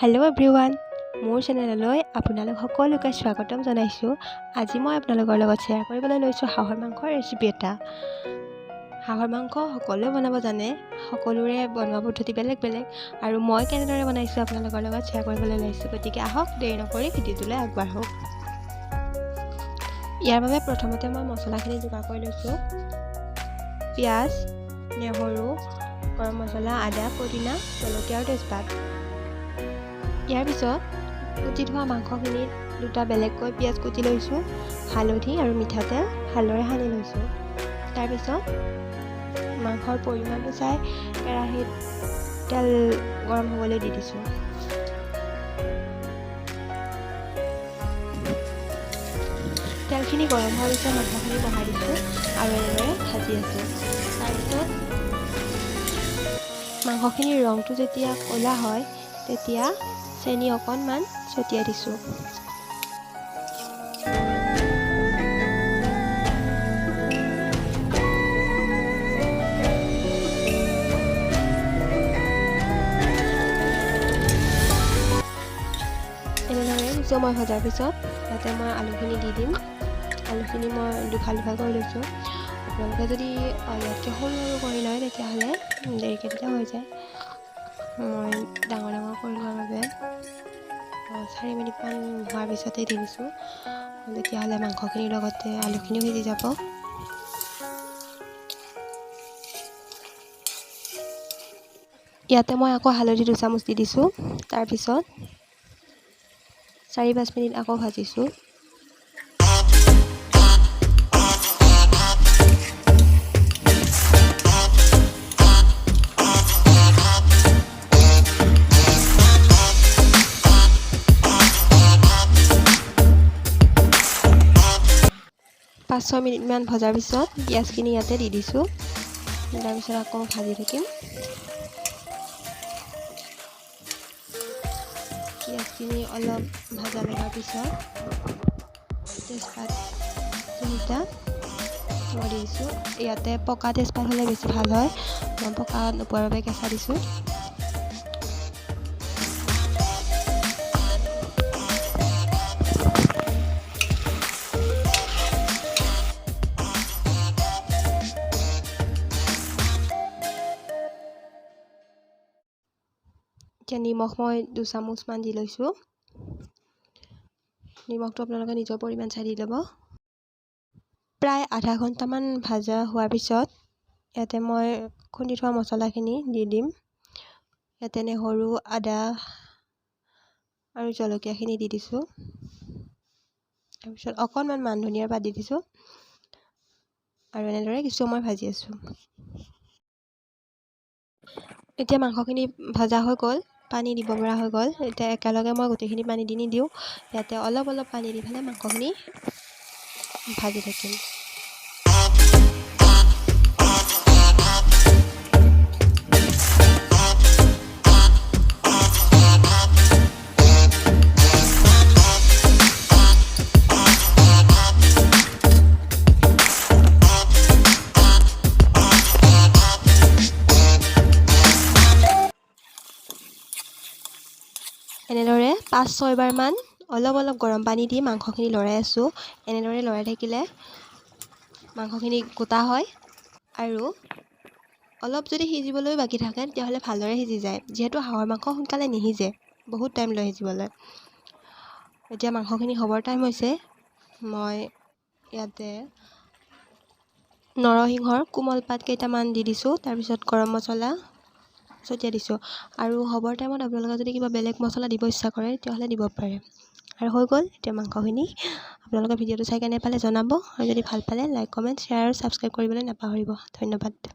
Hello' everyone, মোৰ চেনেললৈ আপোনালোক সকলোকে স্বাগতম জনাইছোঁ। আজি মই আপোনালোকৰ লগত শ্বেয়াৰ কৰিবলৈ লৈছোঁ হাঁহৰ মাংসৰ ৰেচিপি এটা। হাঁহৰ মাংস সকলোৱে বনাব জানে, সকলোৰে বনোৱা পদ্ধতি বেলেগ বেলেগ, আৰু মই কেনেদৰে বনাইছোঁ আপোনালোকৰ লগত শ্বেয়াৰ কৰিবলৈ লৈছোঁ। গতিকে আহক, দেৰি নকৰি ভিডিঅ'টোলৈ আগবাঢ়োঁ। ইয়াৰ বাবে প্ৰথমতে মই মছলাখিনি যোগাৰ কৰি লৈছোঁ। পিঁয়াজ, নহৰু, গৰম মছলা, আদা, পদিনা, জলকীয়া আৰু তেজপাত। ইয়াৰ পিছত কুটি থোৱা মাংসখিনিত দুটা বেলেগকৈ পিঁয়াজ কুটি লৈছোঁ, হালধি আৰু মিঠাতেল ভালদৰে সানি লৈছোঁ। তাৰপিছত মাংসৰ পৰিমাণটো চাই কেৰাহীত তেল গৰম হ'বলৈ দি দিছোঁ। তেলখিনি গৰম হোৱাৰ পিছত মাংসখিনি বহাই দিছোঁ আৰু এনেদৰে ভাজি আছোঁ। তাৰপিছত মাংসখিনিৰ ৰংটো যেতিয়া ক'লা হয়, তেতিয়া চেনি অকণমান ছটিয়াই দিছোঁ। এনেদৰে কিছু সময় ভজাৰ পিছত ইয়াতে মই আলুখিনি দি দিম। আলুখিনি মই দুফাল দুফাল কৰি লৈছোঁ। আপোনালোকে যদি ইয়াতকৈ সৰু সৰু কৰি লয়, তেতিয়াহ'লে দেৰিকৈ দিলে হৈ যায়। মই ডাঙৰ ডাঙৰ কৰি লোৱাৰ বাবে 4 মিনিটমান হোৱাৰ পিছতেই দি দিছোঁ। তেতিয়াহ'লে মাংসখিনিৰ লগতে আলুখিনিও সিজি যাব। ইয়াতে মই আকৌ হালধি 2 চামুচ দি দিছোঁ। তাৰপিছত 4-5 মিনিট আকৌ ভাজিছোঁ। 5-6 মিনিটমান ভজাৰ পিছত পিঁয়াজখিনি ইয়াতে দি দিছোঁ। তাৰপিছত আকৌ ভাজি থাকিম। পিঁয়াজখিনি অলপ ভাজা লগাৰ পিছত তেজপাত তিনিটা মই দি দিছোঁ। ইয়াতে পকা তেজপাত হ'লে বেছি ভাল হয়। মই পকা নোপোৱাৰ বাবে কেঁচা দিছোঁ। এতিয়া নিমখ মই 2 চামুচমান দি লৈছোঁ। নিমখটো আপোনালোকে নিজৰ পৰিমাণ চাই দি ল'ব। প্ৰায় আধা ঘণ্টামান ভাজা হোৱাৰ পিছত ইয়াতে মই খুন্দি থোৱা মছলাখিনি দি দিম। ইয়াতে নহৰু, আদা আৰু জলকীয়াখিনি দি দিছোঁ। তাৰপিছত অকণমান মান ধনিয়াৰ পাত দি দিছোঁ আৰু এনেদৰে কিছু সময় ভাজি আছোঁ। এতিয়া মাংসখিনি ভজা হৈ গ'ল, পানী দিব পৰা হৈ গ'ল। এতিয়া একেলগে মই গোটেইখিনি পানী দি নিদিওঁ। ইয়াতে অলপ অলপ পানী দি পেলাই মাংসখিনি ভাজি থাকিম। এনেদৰে 5-6 বাৰমান অলপ অলপ গৰম পানী দি মাংসখিনি লৰাই আছোঁ। এনেদৰে লৰাই থাকিলে মাংসখিনি গোটা হয় আৰু অলপ যদি সিজিবলৈ বাকী থাকে, তেতিয়াহ'লে ভালদৰে সিজি যায়। যিহেতু হাঁহৰ মাংস সোনকালে নিসিজে, বহুত টাইম লয় সিজিবলৈ। এতিয়া মাংসখিনি হ'বৰ টাইম হৈছে। মই ইয়াতে নৰসিংহৰ কোমল পাত কেইটামান দি দিছোঁ। তাৰপিছত গৰম মছলা ছটিয়াই দিছোঁ। আৰু হ'বৰ টাইমত আপোনালোকে যদি কিবা বেলেগ মছলা দিব ইচ্ছা কৰে, তেতিয়াহ'লে দিব পাৰে। আৰু হৈ গ'ল এতিয়া মাংসখিনি। আপোনালোকে ভিডিঅ'টো চাই কেনে পালে জনাব আৰু যদি ভাল পালে লাইক, কমেণ্ট, শ্বেয়াৰ আৰু ছাবস্ক্ৰাইব কৰিবলৈ নাপাহৰিব। ধন্যবাদ।